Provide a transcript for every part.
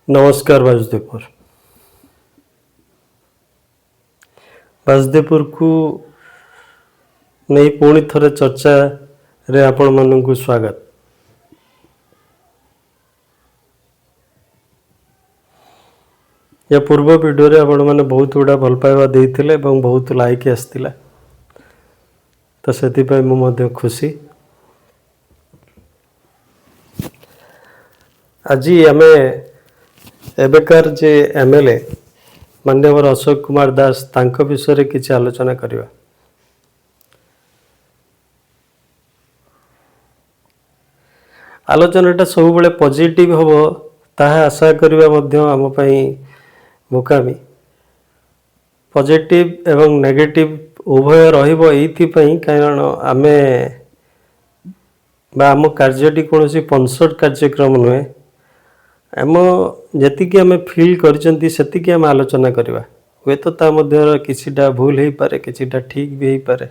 ନମସ୍କାର ବାସୁଦେବପୁର। ବାସୁଦେବପୁରକୁ ନେଇ ପୁଣି ଥରେ ଚର୍ଚ୍ଚାରେ ଆପଣମାନଙ୍କୁ ସ୍ୱାଗତ। ୟା ପୂର୍ବ ଭିଡ଼ିଓରେ ଆପଣମାନେ ବହୁତ ଗୁଡ଼ା ଭଲ ପାଇବା ଦେଇଥିଲେ ଏବଂ ବହୁତ ଲାଇକ୍ ଆସିଥିଲା, ତ ସେଥିପାଇଁ ମୁଁ ମଧ୍ୟ ଖୁସି। ଆଜି ଆମେ ଏବେକାର ଯେ MLA ମାନ୍ୟବର ଅଶୋକ କୁମାର ଦାସ, ତାଙ୍କ ବିଷୟରେ କିଛି ଆଲୋଚନା କରିବା। ଆଲୋଚନାଟା ସବୁବେଳେ ପଜିଟିଭ୍ ହେବ ତାହା ଆଶା କରିବା ମଧ୍ୟ ଆମ ପାଇଁ ବୋକାମି। ପଜିଟିଭ୍ ଏବଂ ନେଗେଟିଭ୍ ଉଭୟ ରହିବ, ଏଇଥିପାଇଁ କାରଣ ଆମେ ବା ଆମ କାର୍ଯ୍ୟଟି କୌଣସି ସ୍ପନ୍ସର୍ଡ କାର୍ଯ୍ୟକ୍ରମ ନୁହେଁ। ଆମ ଯେତିକି ଆମେ ଫିଲ୍ କରିଛନ୍ତି, ସେତିକି ଆମେ ଆଲୋଚନା କରିବା। ହୁଏତ ତା ମଧ୍ୟରେ କିଛିଟା ଭୁଲ ହେଇପାରେ, କିଛିଟା ଠିକ୍ ବି ହେଇପାରେ।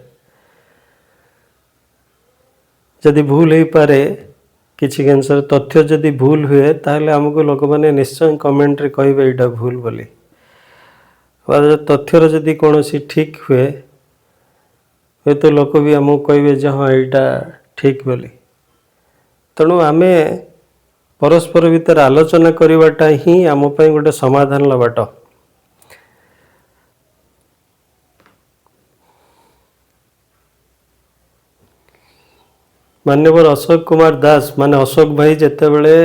ଯଦି ଭୁଲ ହେଇପାରେ, କିଛି ଜିନିଷର ତଥ୍ୟ ଯଦି ଭୁଲ ହୁଏ, ତାହେଲେ ଆମକୁ ଲୋକମାନେ ନିଶ୍ଚୟ କମେଣ୍ଟରେ କହିବେ ଏଇଟା ଭୁଲ ବୋଲି। ବା ତଥ୍ୟର ଯଦି କୌଣସି ଠିକ୍ ହୁଏ, ହୁଏତ ଲୋକ ବି ଆମକୁ କହିବେ ଯେ ହଁ, ଏଇଟା ଠିକ୍ ବୋଲି। ତେଣୁ ଆମେ ପରସ୍ପର ଭିତରେ ଆଲୋଚନା କରିବାଟା ହିଁ ଆମ ପାଇଁ ଗୋଟେ ସମାଧାନର ବାଟ। ମାନ୍ୟବର ଅଶୋକ କୁମାର ଦାସ, ମାନେ ଅଶୋକ ଭାଇ, ଯେତେବେଳେ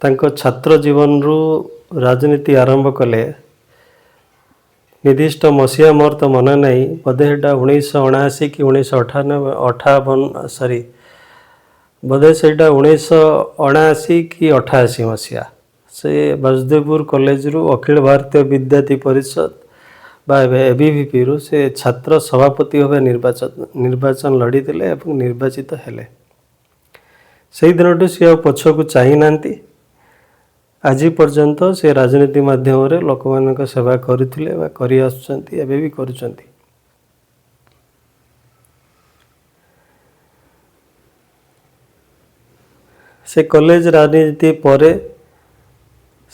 ତାଙ୍କ ଛାତ୍ର ଜୀବନରୁ ରାଜନୀତି ଆରମ୍ଭ କଲେ, ନିର୍ଦ୍ଦିଷ୍ଟ ମସିହା ମୋର ତ ମନେ ନାହିଁ, ବୋଧେ ସେଇଟା 1979 କି 1998, 58, ସରି, ବୋଧେ ସେଇଟା 1979 କି 88 ମସିହା। ସେ ବାସୁଦେବପୁର କଲେଜରୁ ଅଖିଳ ଭାରତୀୟ ବିଦ୍ୟାର୍ଥୀ ପରିଷଦ ବା ଏବେ ଏବିଭିପିରୁ ସେ ଛାତ୍ର ସଭାପତି ଭାବେ ନିର୍ବାଚନ ଲଢ଼ିଥିଲେ ଏବଂ ନିର୍ବାଚିତ ହେଲେ। ସେଇ ଦିନଠୁ ସିଏ ଆଉ ପଛକୁ ଚାହିଁନାହାନ୍ତି। ଆଜି ପର୍ଯ୍ୟନ୍ତ ସେ ରାଜନୀତି ମାଧ୍ୟମରେ ଲୋକମାନଙ୍କ ସେବା କରୁଥିଲେ ବା କରି ଆସୁଛନ୍ତି, ଏବେ ବି କରୁଛନ୍ତି। ସେ କଲେଜ ରାଜନୀତି ପରେ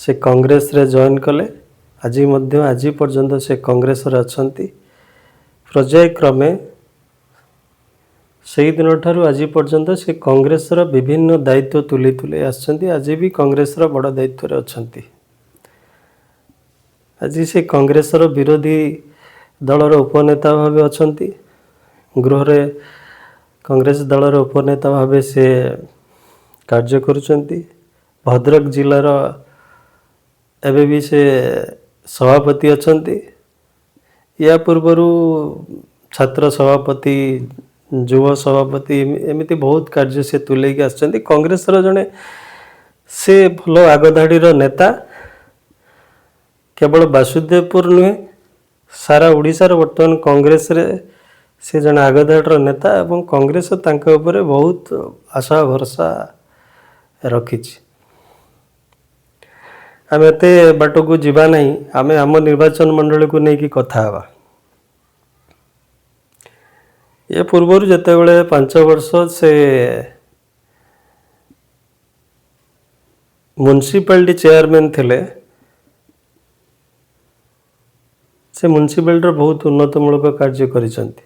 ସେ କଂଗ୍ରେସରେ ଜଏନ୍ କଲେ। ଆଜି ମଧ୍ୟ, ଆଜି ପର୍ଯ୍ୟନ୍ତ ସେ କଂଗ୍ରେସରେ ଅଛନ୍ତି। ପର୍ଯ୍ୟାୟକ୍ରମେ ସେଇ ଦିନଠାରୁ ଆଜି ପର୍ଯ୍ୟନ୍ତ ସେ କଂଗ୍ରେସର ବିଭିନ୍ନ ଦାୟିତ୍ୱ ତୁଲେଇ ତୁଲେଇ ଆସିଛନ୍ତି। ଆଜି ବି କଂଗ୍ରେସର ବଡ଼ ଦାୟିତ୍ୱରେ ଅଛନ୍ତି। ଆଜି ସେ କଂଗ୍ରେସର ବିରୋଧୀ ଦଳର ଉପନେତା ଭାବେ ଅଛନ୍ତି। ଗୃହରେ କଂଗ୍ରେସ ଦଳର ଉପନେତା ଭାବେ ସେ କାର୍ଯ୍ୟ କରୁଛନ୍ତି। ଭଦ୍ରକ ଜିଲ୍ଲାର ଏବେ ବି ସେ ସଭାପତି ଅଛନ୍ତି। ୟା ପୂର୍ବରୁ ଛାତ୍ର ସଭାପତି, ଯୁବ ସଭାପତି, ଏମିତି ବହୁତ କାର୍ଯ୍ୟ ସେ ତୁଲେଇକି ଆସିଛନ୍ତି। କଂଗ୍ରେସର ଜଣେ ସେ ଭଲ ଆଗଧାଡ଼ିର ନେତା। କେବଳ ବାସୁଦେବପୁର ନୁହେଁ, ସାରା ଓଡ଼ିଶାର ବର୍ତ୍ତମାନ କଂଗ୍ରେସରେ ସେ ଜଣେ ଆଗଧାଡ଼ିର ନେତା ଏବଂ କଂଗ୍ରେସ ତାଙ୍କ ଉପରେ ବହୁତ ଆଶା ଭରସା ରଖିଛି। ଆମେ ଏତେ ବାଟକୁ ଯିବା ନାହିଁ, ଆମେ ଆମ ନିର୍ବାଚନ ମଣ୍ଡଳୀକୁ ନେଇକି କଥା ହେବା। ଏ ପୂର୍ବରୁ ଯେତେବେଳେ 5 ବର୍ଷ ସେ ମ୍ୟୁନିସିପାଲିଟି ଚେୟାରମ୍ୟାନ୍ ଥିଲେ, ସେ ମ୍ୟୁନିସିପାଲିଟିର ବହୁତ ଉନ୍ନତମୂଳକ କାର୍ଯ୍ୟ କରିଛନ୍ତି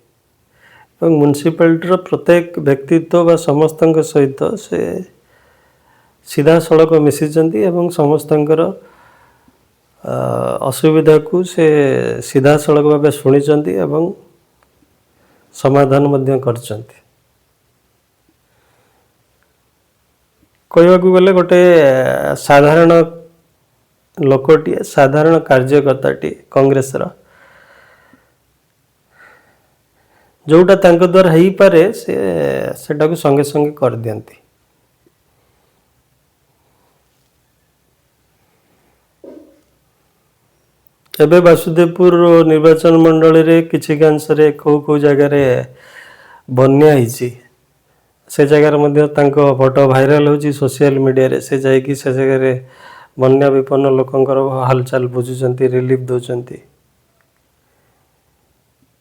ଏବଂ ମ୍ୟୁନିସିପାଲିଟିର ପ୍ରତ୍ୟେକ ବ୍ୟକ୍ତିତ୍ୱ ବା ସମସ୍ତଙ୍କ ସହିତ ସେ ସିଧାସଳଖ ମିଶିଛନ୍ତି ଏବଂ ସମସ୍ତଙ୍କର ଅସୁବିଧାକୁ ସେ ସିଧାସଳଖ ଭାବେ ଶୁଣିଛନ୍ତି ଏବଂ ସମାଧାନ ମଧ୍ୟ କରିଛନ୍ତି। କହିବାକୁ ଗଲେ ଗୋଟେ ସାଧାରଣ ଲୋକଟିଏ, ସାଧାରଣ କାର୍ଯ୍ୟକର୍ତ୍ତାଟିଏ କଂଗ୍ରେସର, ଯେଉଁଟା ତାଙ୍କ ଦ୍ୱାରା ହେଇପାରେ ସେ ସେଟାକୁ ସଙ୍ଗେ ସଙ୍ଗେ କରିଦିଅନ୍ତି। ଏବେ ବାସୁଦେବପୁର ନିର୍ବାଚନ ମଣ୍ଡଳୀରେ କିଛି କାଂଶରେ କେଉଁ କେଉଁ ଜାଗାରେ ବନ୍ୟା ହେଇଛି, ସେ ଜାଗାରେ ମଧ୍ୟ ତାଙ୍କ ଫଟୋ ଭାଇରାଲ ହେଉଛି ସୋସିଆଲ ମିଡ଼ିଆରେ। ସେ ଯାଇକି ସେ ଜାଗାରେ ବନ୍ୟା ବିପନ୍ନ ଲୋକଙ୍କର ହାଲଚାଲ ବୁଝୁଛନ୍ତି, ରିଲିଫ ଦେଉଛନ୍ତି।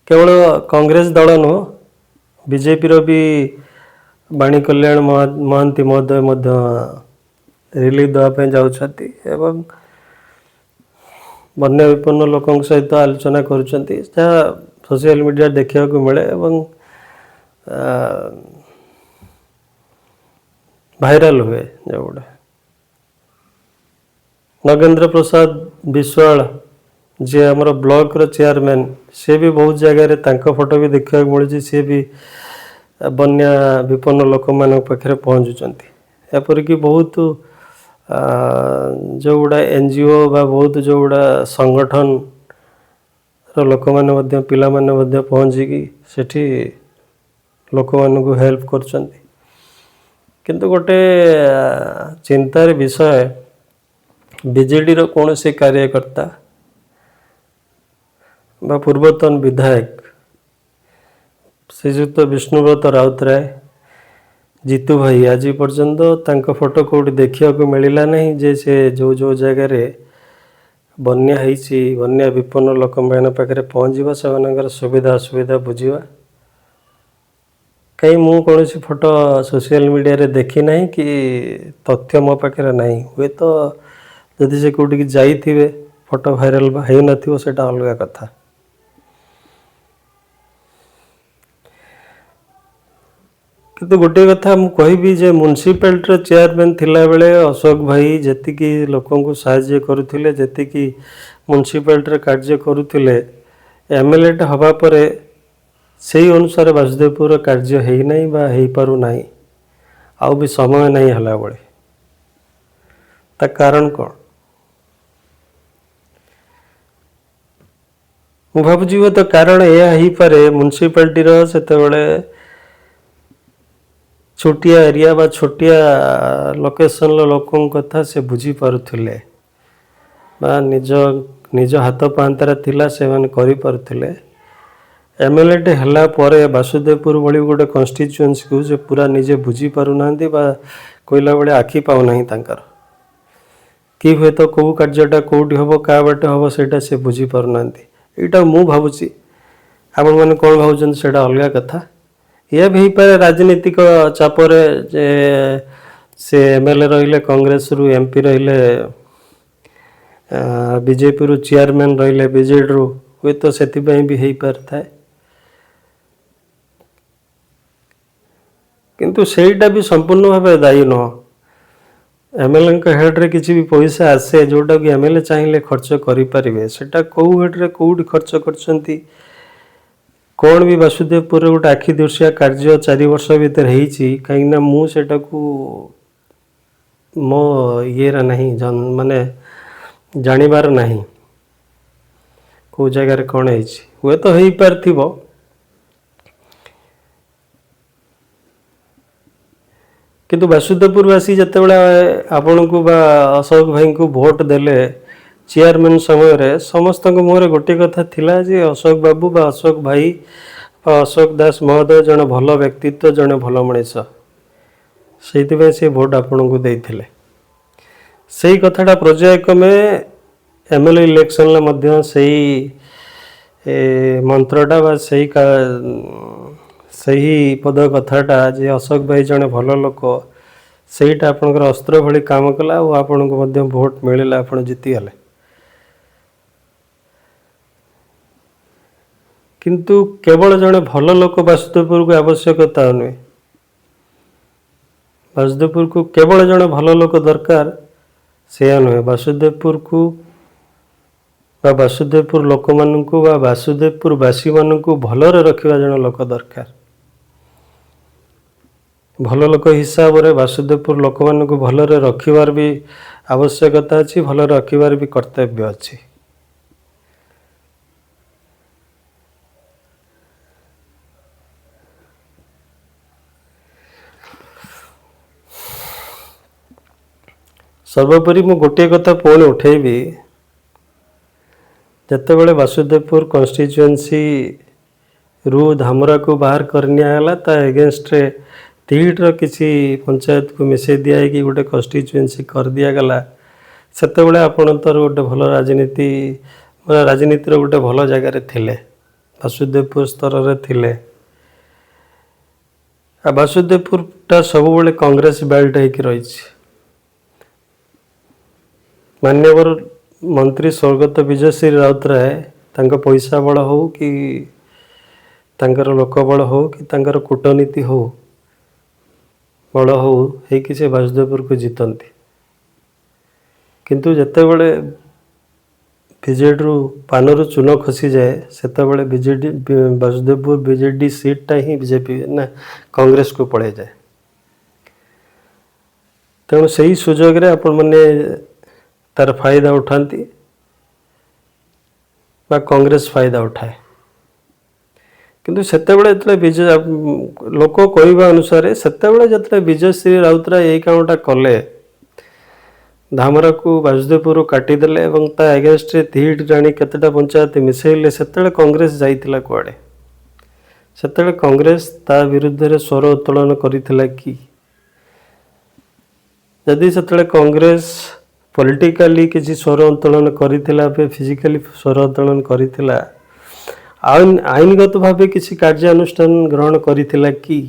କେବଳ କଂଗ୍ରେସ ଦଳ ନୁହଁ, ବିଜେପିର ବି ବାଣୀ କଲ୍ୟାଣ ମହାନ୍ତି ମହୋଦୟ ମଧ୍ୟ ରିଲିଫ୍ ଦେବା ପାଇଁ ଯାଉଛନ୍ତି ଏବଂ ବନ୍ୟା ବିପନ୍ନ ଲୋକଙ୍କ ସହିତ ଆଲୋଚନା କରୁଛନ୍ତି, ଯାହା ସୋସିଆଲ ମିଡ଼ିଆରେ ଦେଖିବାକୁ ମିଳେ ଏବଂ ଭାଇରାଲ ହୁଏ ଯେଉଁଗୁଡ଼ା। ନଗେନ୍ଦ୍ର ପ୍ରସାଦ ବିଶ୍ୱାଳ, ଯିଏ ଆମର ବ୍ଲକର ଚେୟାରମ୍ୟାନ୍, ସେ ବି ବହୁତ ଜାଗାରେ ତାଙ୍କ ଫଟୋ ବି ଦେଖିବାକୁ ମିଳୁଛି। ସିଏ ବି ବନ୍ୟା ବିପନ୍ନ ଲୋକମାନଙ୍କ ପାଖରେ ପହଞ୍ଚୁଛନ୍ତି। ଏପରିକି ବହୁତ ଯେଉଁଗୁଡ଼ା NGO ବା ବହୁତ ଯେଉଁଗୁଡ଼ା ସଂଗଠନର ଲୋକମାନେ ମଧ୍ୟ, ପିଲାମାନେ ମଧ୍ୟ ପହଞ୍ଚିକି ସେଠି ଲୋକମାନଙ୍କୁ ହେଲ୍ପ କରୁଛନ୍ତି। କିନ୍ତୁ ଗୋଟେ ଚିନ୍ତାର ବିଷୟ, ବିଜେଡ଼ିର କୌଣସି କାର୍ଯ୍ୟକର୍ତ୍ତା ବା ପୂର୍ବତନ ବିଧାୟକ ଶ୍ରୀଯୁକ୍ତ ବିଷ୍ଣୁବ୍ରତ ରାଉତରାୟ, ଜିତୁ ଭାଇ, ଆଜି ପର୍ଯ୍ୟନ୍ତ ତାଙ୍କ ଫଟୋ କେଉଁଠି ଦେଖିବାକୁ ମିଳିଲା ନାହିଁ ଯେ ସେ ଯେଉଁ ଯେଉଁ ଜାଗାରେ ବନ୍ୟା ହେଇଛି, ବନ୍ୟା ବିପନ୍ନ ଲୋକମାନଙ୍କ ପାଖରେ ପହଞ୍ଚିବା, ସେମାନଙ୍କର ସୁବିଧା ଅସୁବିଧା ବୁଝିବା। କାହିଁ ମୁଁ କୌଣସି ଫଟୋ ସୋସିଆଲ ମିଡ଼ିଆରେ ଦେଖିନାହିଁ କି ତଥ୍ୟ ମୋ ପାଖରେ ନାହିଁ। ହୁଏତ ଯଦି ସେ କେଉଁଠିକି ଯାଇଥିବେ, ଫଟୋ ଭାଇରାଲ ହେଇନଥିବ, ସେଇଟା ଅଲଗା କଥା। କିନ୍ତୁ ଗୋଟିଏ କଥା ମୁଁ କହିବି ଯେ ମ୍ୟୁନିସିପାଲିଟିର ଚେୟାରମ୍ୟାନ୍ ଥିଲାବେଳେ ଅଶୋକ ଭାଇ ଯେତିକି ଲୋକଙ୍କୁ ସାହାଯ୍ୟ କରୁଥିଲେ, ଯେତିକି ମ୍ୟୁନିସିପାଲିଟିର କାର୍ଯ୍ୟ କରୁଥିଲେ, ଏମ୍ଏଲ୍ଏଟା ହେବା ପରେ ସେଇ ଅନୁସାରେ ବାସୁଦେବପୁରର କାର୍ଯ୍ୟ ହେଇନାହିଁ ବା ହେଇପାରୁନାହିଁ, ଆଉ ବି ସମୟ ନାହିଁ ହେଲା ଭଳି। ତା କାରଣ କ'ଣ? ମୁଁ ଭାବୁଛି ହୁଏତ କାରଣ ଏହା ହେଇପାରେ, ମ୍ୟୁନିସିପାଲିଟିର ସେତେବେଳେ ଛୋଟିଆ ଏରିଆ ବା ଛୋଟିଆ ଲୋକେସନର ଲୋକଙ୍କ କଥା ସେ ବୁଝିପାରୁଥିଲେ ବା ନିଜ ନିଜ ହାତ ପାହାନ୍ତାରେ ଥିଲା, ସେମାନେ କରିପାରୁଥିଲେ। ଏମ୍ଏଲ୍ଏଟେ ହେଲା ପରେ ବାସୁଦେବପୁର ଭଳି ଗୋଟେ କନଷ୍ଟିଚ୍ୟୁଏନ୍ସିକୁ ସେ ପୁରା ନିଜେ ବୁଝିପାରୁନାହାନ୍ତି ବା କହିଲା ଭଳିଆ ଆଖି ପାଉନାହିଁ ତାଙ୍କର, କି ହୁଏତ କେଉଁ କାର୍ଯ୍ୟଟା କେଉଁଠି ହେବ, କାହା ବାଟେ ହେବ, ସେଇଟା ସେ ବୁଝିପାରୁନାହାନ୍ତି। ଏଇଟା ମୁଁ ଭାବୁଛି, ଆପଣମାନେ କ'ଣ ଭାବୁଛନ୍ତି ସେଇଟା ଅଲଗା କଥା। ଇଏ ବି ହେଇପାରେ ରାଜନୀତିକ ଚାପରେ ଯେ ସେ ଏମ୍ଏଲ୍ଏ ରହିଲେ କଂଗ୍ରେସରୁ, ଏମ୍ପି ରହିଲେ ବିଜେପିରୁ, ଚେୟାରମ୍ୟାନ୍ ରହିଲେ ବିଜେଡ଼ିରୁ, ହୁଏତ ସେଥିପାଇଁ ବି ହେଇପାରିଥାଏ। କିନ୍ତୁ ସେଇଟା ବି ସମ୍ପୂର୍ଣ୍ଣ ଭାବେ ଦାୟୀ ନୁହଁ। ଏମ୍ଏଲ୍ଏଙ୍କ ହେଡ଼୍ରେ କିଛି ବି ପଇସା ଆସେ, ଯେଉଁଟାକି ଏମ୍ଏଲ୍ଏ ଚାହିଁଲେ ଖର୍ଚ୍ଚ କରିପାରିବେ, ସେଇଟା କେଉଁ ହେଡ଼୍ରେ କେଉଁଠି ଖର୍ଚ୍ଚ କରିଛନ୍ତି, କ'ଣ ବି ବାସୁଦେବପୁରରେ ଗୋଟେ ଆଖି ଦୃଶିଆ କାର୍ଯ୍ୟ 4 ବର୍ଷ ଭିତରେ ହେଇଛି? କାହିଁକିନା ମୁଁ ସେଇଟାକୁ ମୋ ଇଏରେ ନାହିଁ, ମାନେ ଜାଣିବାର ନାହିଁ କେଉଁ ଜାଗାରେ କ'ଣ ହେଇଛି। ହୁଏତ ହେଇପାରିଥିବ। କିନ୍ତୁ ବାସୁଦେବପୁରବାସୀ ଯେତେବେଳେ ଆପଣଙ୍କୁ ବା ଅଶୋକ ଭାଇଙ୍କୁ ଭୋଟ ଦେଲେ ଚେୟାରମ୍ୟାନ୍ ସମୟରେ, ସମସ୍ତଙ୍କ ମୁହଁରେ ଗୋଟିଏ କଥା ଥିଲା ଯେ ଅଶୋକ ବାବୁ ବା ଅଶୋକ ଭାଇ ବା ଅଶୋକ ଦାସ ମହୋଦୟ ଜଣେ ଭଲ ବ୍ୟକ୍ତିତ୍ୱ, ଜଣେ ଭଲ ମଣିଷ। ସେଇଥିପାଇଁ ସେ ଭୋଟ ଆପଣଙ୍କୁ ଦେଇଥିଲେ। ସେଇ କଥାଟା ପର୍ଯ୍ୟାୟକ୍ରମେ ଏମ୍ଏଲ୍ଏ ଇଲେକ୍ସନରେ ମଧ୍ୟ ସେଇ ମନ୍ତ୍ରଟା ବା ସେହି ପଦ କଥାଟା ଯେ ଅଶୋକ ଭାଇ ଜଣେ ଭଲ ଲୋକ, ସେଇଟା ଆପଣଙ୍କର ଅସ୍ତ୍ର ଭଳି କାମ କଲା ଆଉ ଆପଣଙ୍କୁ ମଧ୍ୟ ଭୋଟ ମିଳିଲା, ଆପଣ ଜିତିଗଲେ। କିନ୍ତୁ କେବଳ ଜଣେ ଭଲ ଲୋକ ବାସୁଦେବପୁରକୁ ଆବଶ୍ୟକତା ନୁହେଁ। ବାସୁଦେବପୁରକୁ କେବଳ ଜଣେ ଭଲ ଲୋକ ଦରକାର ସେୟା ନୁହେଁ। ବାସୁଦେବପୁରକୁ ବା ବାସୁଦେବପୁର ଲୋକମାନଙ୍କୁ ବା ବାସୁଦେବପୁର ବାସୀମାନଙ୍କୁ ଭଲରେ ରଖିବା ଜଣେ ଲୋକ ଦରକାର। ଭଲ ଲୋକ ହିସାବରେ ବାସୁଦେବପୁର ଲୋକମାନଙ୍କୁ ଭଲରେ ରଖିବାର ବି ଆବଶ୍ୟକତା ଅଛି, ଭଲରେ ରଖିବାର ବି କର୍ତ୍ତବ୍ୟ ଅଛି। ସର୍ବୋପରି ମୁଁ ଗୋଟିଏ କଥା ପୁଣି ଉଠେଇବି। ଯେତେବେଳେ ବାସୁଦେବପୁର କନଷ୍ଟିଚ୍ୟୁଏନ୍ସିରୁ ଧାମରାକୁ ବାହାର କରିନିଆଗଲା, ତା ଏଗେନଷ୍ଟରେ ତିହିଡ଼ିର କିଛି ପଞ୍ଚାୟତକୁ ମିଶାଇ ଦିଆହେଇକି ଗୋଟେ କନଷ୍ଟିଚ୍ୟୁଏନ୍ସି କରିଦିଆଗଲା, ସେତେବେଳେ ଆପଣ ତର ଗୋଟେ ଭଲ ରାଜନୀତି, ମାନେ ରାଜନୀତିର ଗୋଟେ ଭଲ ଜାଗାରେ ଥିଲେ, ବାସୁଦେବପୁର ସ୍ତରରେ ଥିଲେ। ଆଉ ବାସୁଦେବପୁରଟା ସବୁବେଳେ କଂଗ୍ରେସ ବେଲ୍ଟ ହେଇକି ରହିଛି। ମାନ୍ୟବର ମନ୍ତ୍ରୀ ସ୍ୱର୍ଗତ ବିଜୟଶ୍ରୀ ରାଉତରାୟ ତାଙ୍କ ପଇସା ବଳ ହଉ କି ତାଙ୍କର ଲୋକ ବଳ ହଉ କି ତାଙ୍କର କୂଟନୀତି ହଉ, ବଳ ହଉ ହେଇକି ସେ ବାସୁଦେବପୁରକୁ ଜିତନ୍ତି। କିନ୍ତୁ ଯେତେବେଳେ ବିଜେଡ଼ିରୁ ପାନରୁ ଚୂନ ଖସିଯାଏ, ସେତେବେଳେ ବିଜେଡି, ବାସୁଦେବପୁର ବିଜେଡି ସିଟ୍ଟା ହିଁ ବିଜେପି ନା କଂଗ୍ରେସକୁ ପଳେଇଯାଏ। ତେଣୁ ସେଇ ସୁଯୋଗରେ ଆପଣମାନେ ତାର ଫାଇଦା ଉଠାନ୍ତି ବା କଂଗ୍ରେସ ଫାଇଦା ଉଠାଏ। କିନ୍ତୁ ସେତେବେଳେ ଯେତେବେଳେ ବିଜୟ, ଲୋକ କହିବା ଅନୁସାରେ, ସେତେବେଳେ ଯେତେବେଳେ ବିଜୟଶ୍ରୀ ରାଉତରାୟ ଏଇ କାମଟା କଲେ, ଧାମରାକୁ ବାସୁଦେବପୁରରୁ କାଟିଦେଲେ ଏବଂ ତା ଏଗେନଷ୍ଟରେ ତିହିଡ଼ି ରାଣୀ କେତେଟା ପଞ୍ଚାୟତ ମିଶେଇଲେ, ସେତେବେଳେ କଂଗ୍ରେସ ଯାଇଥିଲା କୁଆଡ଼େ? ସେତେବେଳେ କଂଗ୍ରେସ ତା ବିରୁଦ୍ଧରେ ସ୍ୱର ଉତ୍ତୋଳନ କରିଥିଲା କି? ଯଦି ସେତେବେଳେ କଂଗ୍ରେସ ପଲିଟିକାଲି କିଛି ସ୍ୱର ଉତ୍ତୋଳନ କରିଥିଲା, ଫିଜିକାଲି ସ୍ୱର ଉତ୍ତୋଳନ କରିଥିଲା, ଆଇନଗତ ଭାବେ କିଛି କାର୍ଯ୍ୟାନୁଷ୍ଠାନ ଗ୍ରହଣ କରିଥିଲା କି?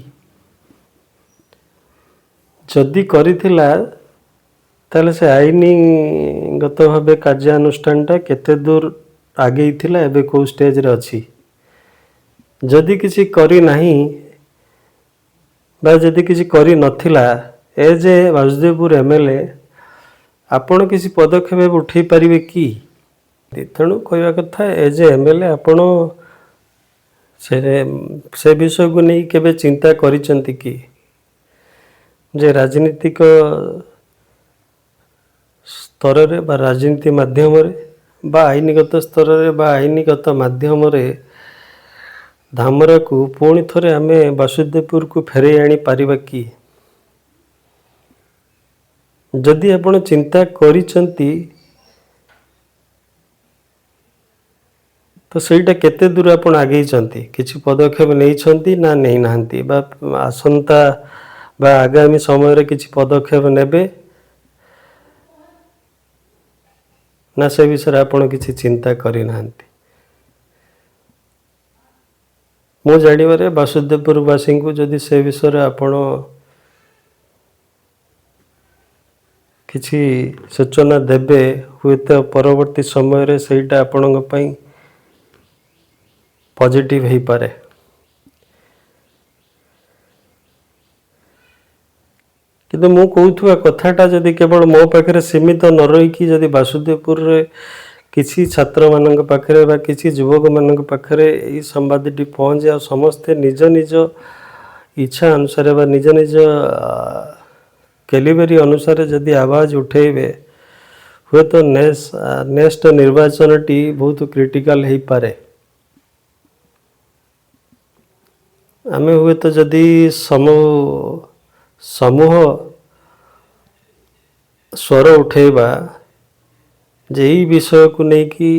ଯଦି କରିଥିଲା, ତାହେଲେ ସେ ଆଇନଗତ ଭାବେ କାର୍ଯ୍ୟାନୁଷ୍ଠାନଟା କେତେ ଦୂର ଆଗେଇଥିଲା, ଏବେ କେଉଁ ଷ୍ଟେଜରେ ଅଛି? ଯଦି କିଛି କରିନାହିଁ ବା ଯଦି କିଛି କରିନଥିଲା, ଏଜ୍ ଏ ବାସୁଦେବପୁର ଏମଏଲଏ ଆପଣ କିଛି ପଦକ୍ଷେପ ଉଠେଇ ପାରିବେ କି? ତେଣୁ କହିବା କଥା, ଏଜ୍ ଏ ଏମଏଲଏ ଆପଣ ସେ ବିଷୟକୁ ନେଇ କେବେ ଚିନ୍ତା କରିଛନ୍ତି କି ଯେ ରାଜନୀତିକ ସ୍ତରରେ ବା ରାଜନୀତି ମାଧ୍ୟମରେ ବା ଆଇନଗତ ସ୍ତରରେ ବା ଆଇନଗତ ମାଧ୍ୟମରେ ଧାମରାକୁ ପୁଣି ଥରେ ଆମେ ବାସୁଦେବପୁରକୁ ଫେରାଇ ଆଣିପାରିବା କି? ଯଦି ଆପଣ ଚିନ୍ତା କରିଛନ୍ତି, ତ ସେଇଟା କେତେ ଦୂର ଆପଣ ଆଗେଇଛନ୍ତି? କିଛି ପଦକ୍ଷେପ ନେଇଛନ୍ତି ନା ନେଇନାହାନ୍ତି, ବା ଆସନ୍ତା ବା ଆଗାମୀ ସମୟରେ କିଛି ପଦକ୍ଷେପ ନେବେ ନା ସେ ବିଷୟରେ ଆପଣ କିଛି ଚିନ୍ତା କରିନାହାନ୍ତି? ମୁଁ ଜାଣିବାରେ ବାସୁଦେବପୁରବାସୀଙ୍କୁ ଯଦି ସେ ବିଷୟରେ ଆପଣ କିଛି ସୂଚନା ଦେବେ, ହୁଏତ ପରବର୍ତ୍ତୀ ସମୟରେ ସେଇଟା ଆପଣଙ୍କ ପାଇଁ ପଜିଟିଭ୍ ହେଇପାରେ। କିନ୍ତୁ ମୁଁ କହୁଥିବା କଥାଟା ଯଦି କେବଳ ମୋ ପାଖରେ ସୀମିତ ନ ରହିକି ଯଦି ବାସୁଦେବପୁରରେ କିଛି ଛାତ୍ରମାନଙ୍କ ପାଖରେ ବା କିଛି ଯୁବକମାନଙ୍କ ପାଖରେ ଏଇ ସମ୍ବାଦଟି ପହଞ୍ଚେ, ଆଉ ସମସ୍ତେ ନିଜ ନିଜ ଇଚ୍ଛା ଅନୁସାରେ ବା ନିଜ ନିଜ କ୍ୟାଲିବରି ଅନୁସାରେ ଯଦି ଆବାଜ ଉଠେଇବେ, ହୁଏତ ନେକ୍ସଟ ନିର୍ବାଚନଟି ବହୁତ କ୍ରିଟିକାଲ ହେଇପାରେ। ଆମେ ହୁଏତ ଯଦି ସମୂହ ସ୍ୱର ଉଠେଇବା ଯେ ଏଇ ବିଷୟକୁ ନେଇକି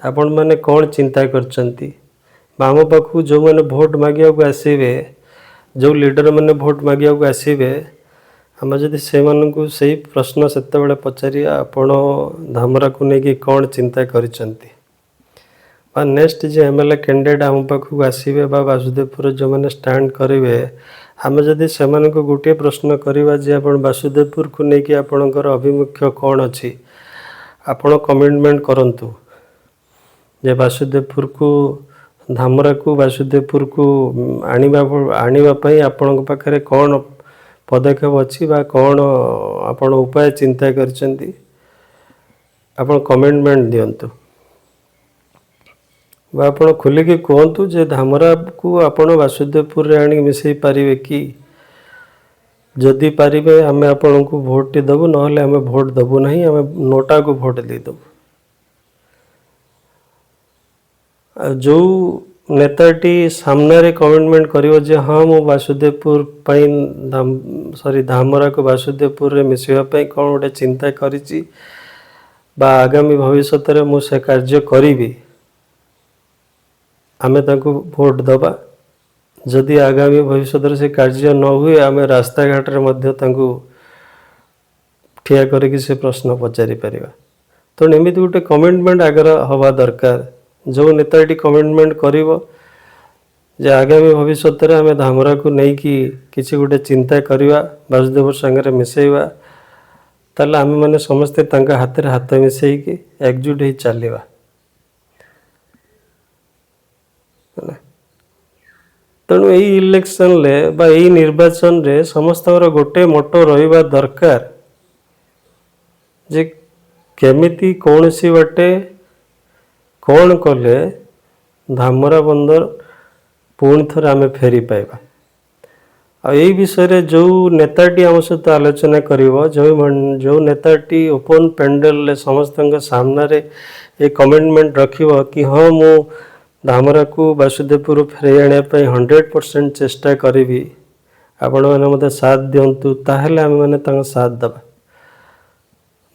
ଆପଣମାନେ କ'ଣ ଚିନ୍ତା କରିଛନ୍ତି, ବା ଆମ ପାଖକୁ ଯେଉଁମାନେ ଭୋଟ ମାଗିବାକୁ ଆସିବେ, ଯେଉଁ ଲିଡରମାନେ ଭୋଟ ମାଗିବାକୁ ଆସିବେ, ଆମେ ଯଦି ସେମାନଙ୍କୁ ସେଇ ପ୍ରଶ୍ନ ସେତେବେଳେ ପଚାରିବା, ଆପଣ ଧାମରାକୁ ନେଇକି କ'ଣ ଚିନ୍ତା କରିଛନ୍ତି, ବା ନେକ୍ସଟ ଯେ ଏମଏଲଏ କ୍ୟାଣ୍ଡିଡେଟ୍ ଆମ ପାଖକୁ ଆସିବେ ବା ବାସୁଦେବପୁର ଯେଉଁମାନେ ଷ୍ଟାଣ୍ଡ କରିବେ, ଆମେ ଯଦି ସେମାନଙ୍କୁ ଗୋଟିଏ ପ୍ରଶ୍ନ କରିବା ଯେ ଆପଣ ବାସୁଦେବପୁରକୁ ନେଇକି ଆପଣଙ୍କର ଆଭିମୁଖ୍ୟ କ'ଣ ଅଛି, ଆପଣ କମିଟମେଣ୍ଟ କରନ୍ତୁ ଯେ ବାସୁଦେବପୁରକୁ, ଧାମରାକୁ ବାସୁଦେବପୁରକୁ ଆଣିବା ପାଇଁ ଆପଣଙ୍କ ପାଖରେ କ'ଣ ପଦକ୍ଷେପ ଅଛି ବା କ'ଣ ଆପଣ ଉପାୟ ଚିନ୍ତା କରିଛନ୍ତି, ଆପଣ କମିଟମେଣ୍ଟ ଦିଅନ୍ତୁ ବା ଆପଣ ଖୋଲିକି କୁହନ୍ତୁ ଯେ ଧାମରାକୁ ଆପଣ ବାସୁଦେବପୁରରେ ଆଣିକି ମିଶାଇ ପାରିବେ କି? ଯଦି ପାରିବେ, ଆମେ ଆପଣଙ୍କୁ ଭୋଟଟି ଦେବୁ, ନହେଲେ ଆମେ ଭୋଟ ଦେବୁ ନାହିଁ, ଆମେ ନୋଟାକୁ ଭୋଟ ଦେଇଦେବୁ। ଆଉ ଯେଉଁ ନେତାଟି ସାମ୍ନାରେ କମିଟମେଣ୍ଟ କରିବ ଯେ ହଁ, ମୁଁ ବାସୁଦେବପୁର ପାଇଁ, ସରି, ଧାମରାକୁ ବାସୁଦେବପୁରରେ ମିଶିବା ପାଇଁ କ'ଣ ଗୋଟେ ଚିନ୍ତା କରିଛି ବା ଆଗାମୀ ଭବିଷ୍ୟତରେ ମୁଁ ସେ କାର୍ଯ୍ୟ କରିବି, ଆମେ ତାଙ୍କୁ ଭୋଟ ଦେବା। ଯଦି ଆଗାମୀ ଭବିଷ୍ୟତରେ ସେ କାର୍ଯ୍ୟ ନ ହୁଏ, ଆମେ ରାସ୍ତାଘାଟରେ ମଧ୍ୟ ତାଙ୍କୁ ଠିଆ କରିକି ସେ ପ୍ରଶ୍ନ ପଚାରି ପାରିବା। ତେଣୁ ଏମିତି ଗୋଟେ କମିଟମେଣ୍ଟ ଆଗରେ ହେବା ଦରକାର। ଯେଉଁ ନେତାଟି କମିଟମେଣ୍ଟ କରିବ ଯେ ଆଗାମୀ ଭବିଷ୍ୟତରେ ଆମେ ଧାମରାକୁ ନେଇକି କିଛି ଗୋଟେ ଚିନ୍ତା କରିବା, ବାସୁଦେବ ସାଙ୍ଗରେ ମିଶାଇବା, ତାହେଲେ ଆମେମାନେ ସମସ୍ତେ ତାଙ୍କ ହାତରେ ହାତ ମିଶାଇକି ଏକଜୁଟ ହେଇ ଚାଲିବା, ହେଲା। ତେଣୁ ଏଇ ଇଲେକ୍ସନରେ ବା ଏଇ ନିର୍ବାଚନରେ ସମସ୍ତଙ୍କର ଗୋଟେ ମୋଟୋ ରହିବା ଦରକାର ଯେ କେମିତି କୌଣସି ବାଟେ କ'ଣ କଲେ ଧାମରା ବନ୍ଦର ପୁଣି ଥରେ ଆମେ ଫେରି ପାଇବା। ଆଉ ଏଇ ବିଷୟରେ ଯେଉଁ ନେତାଟି ଆମ ସହିତ ଆଲୋଚନା କରିବ, ଯେଉଁ ନେତାଟି ଓପନ୍ ପେଣ୍ଡେଲରେ ସମସ୍ତଙ୍କ ସାମ୍ନାରେ ଏ କମିଟମେଣ୍ଟ ରଖିବ କି ହଁ, ମୁଁ ଧାମରାକୁ ବାସୁଦେବପୁର ଫେରାଇ ଆଣିବା ପାଇଁ 100% ଚେଷ୍ଟା କରିବି, ଆପଣମାନେ ମୋତେ ସାଥ ଦିଅନ୍ତୁ, ତାହେଲେ ଆମେମାନେ ତାଙ୍କ ସାଥ ଦେବା।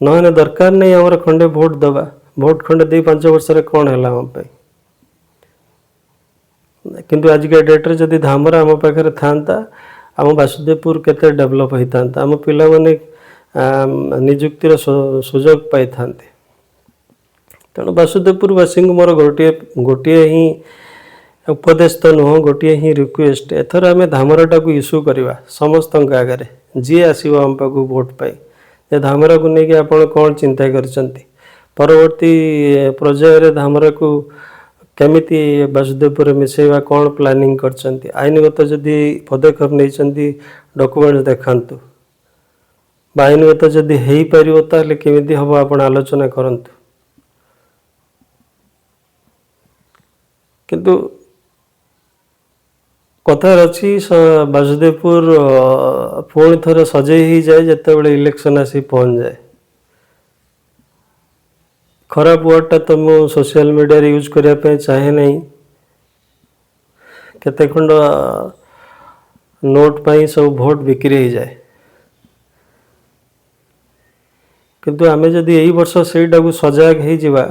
ନହେଲେ ଦରକାର ନାହିଁ ଆମର ଖଣ୍ଡେ ଭୋଟ ଦେବା। ଭୋଟ ଖଣ୍ଡେ ଦେଇ 5 ବର୍ଷରେ କ'ଣ ହେଲା ଆମ ପାଇଁ? କିନ୍ତୁ ଆଜିକା ଡେଟ୍ରେ ଯଦି ଧାମରା ଆମ ପାଖରେ ଥାନ୍ତା, ଆମ ବାସୁଦେବପୁର କେତେ ଡେଭଲପ୍ ହେଇଥାନ୍ତା, ଆମ ପିଲାମାନେ ନିଯୁକ୍ତିର ସୁଯୋଗ ପାଇଥାନ୍ତେ। ତେଣୁ ବାସୁଦେବପୁରବାସୀଙ୍କୁ ମୋର ଗୋଟିଏ ଗୋଟିଏ ହିଁ ଉପଦେଶ ତ ନୁହଁ, ଗୋଟିଏ ହିଁ ରିକ୍ୱେଷ୍ଟ। ଏଥର ଆମେ ଧାମରାଟାକୁ ଇସ୍ୟୁ କରିବା ସମସ୍ତଙ୍କ ଆଗରେ, ଯିଏ ଆସିବ ଆମ ପାଖକୁ ଭୋଟ ପାଇଁ, ଯେ ଧାମରାକୁ ନେଇକି ଆପଣ କ'ଣ ଚିନ୍ତା କରିଛନ୍ତି, ପରବର୍ତ୍ତୀ ପର୍ଯ୍ୟାୟରେ ଧାମରାକୁ କେମିତି ବାସୁଦେବପୁରରେ ମିଶାଇବା କ'ଣ ପ୍ଲାନିଂ କରିଛନ୍ତି, ଆଇନଗତ ଯଦି ପଦକ୍ଷେପ ନେଇଛନ୍ତି ଡକୁମେଣ୍ଟ ଦେଖାନ୍ତୁ, ବା ଆଇନଗତ ଯଦି ହେଇପାରିବ ତାହେଲେ କେମିତି ହେବ ଆପଣ ଆଲୋଚନା କରନ୍ତୁ। କିନ୍ତୁ କଥାରେ ଅଛି, ବାସୁଦେବପୁର ପୁଣି ଥରେ ସଜେଇ ହେଇଯାଏ ଯେତେବେଳେ ଇଲେକ୍ସନ୍ ଆସି ପହଞ୍ଚିଯାଏ। ଖରାପ ୱାର୍ଡ଼ଟା ତ ମୁଁ ସୋସିଆଲ ମିଡ଼ିଆରେ ୟୁଜ୍ କରିବା ପାଇଁ ଚାହେଁ ନାହିଁ। କେତେ ଖଣ୍ଡ ନୋଟ୍ ପାଇଁ ସବୁ ଭୋଟ ବିକ୍ରି ହେଇଯାଏ। କିନ୍ତୁ ଆମେ ଯଦି ଏଇ ବର୍ଷ ସେଇଟାକୁ ସଜାଗ ହେଇଯିବା,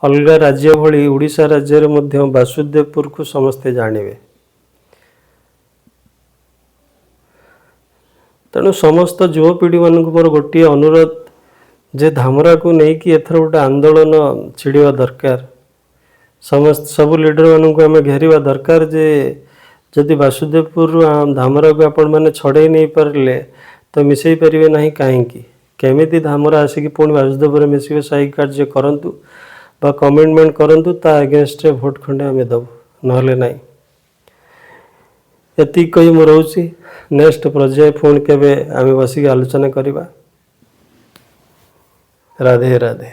ଅଲଗା ରାଜ୍ୟ ଭଳି ଓଡ଼ିଶା ରାଜ୍ୟରେ ମଧ୍ୟ ବାସୁଦେବପୁରକୁ ସମସ୍ତେ ଜାଣିବେ। ତେଣୁ ସମସ୍ତ ଯୁବପିଢ଼ିମାନଙ୍କୁ ମୋର ଗୋଟିଏ ଅନୁରୋଧ ଯେ ଧାମରାକୁ ନେଇକି ଏଥର ଗୋଟେ ଆନ୍ଦୋଳନ ଛିଡ଼ିବା ଦରକାର। ସମସ୍ତ ସବୁ ଲିଡରମାନଙ୍କୁ ଆମେ ଘେରିବା ଦରକାର ଯେ ଯଦି ବାସୁଦେବପୁରରୁ ଧାମରାକୁ ଆପଣମାନେ ଛଡ଼େଇ ନେଇପାରିଲେ ତ ମିଶାଇ ପାରିବେ ନାହିଁ କାହିଁକି? କେମିତି ଧାମରା ଆସିକି ପୁଣି ବାସୁଦେବପୁରରେ ମିଶିବେ, ସାହି କାର୍ଯ୍ୟ କରନ୍ତୁ ବା କମିଟମେଣ୍ଟ କରନ୍ତୁ, ତା ଏଗେନଷ୍ଟରେ ଭୋଟ ଖଣ୍ଡେ ଆମେ ଦେବୁ, ନହେଲେ ନାହିଁ। ଏତିକି କହି ମୁଁ ରହୁଛି। ନେକ୍ସଟ ପର୍ଯ୍ୟାୟ ପୁଣି କେବେ ଆମେ ବସିକି ଆଲୋଚନା କରିବା। ରାଧେ ରାଧେ।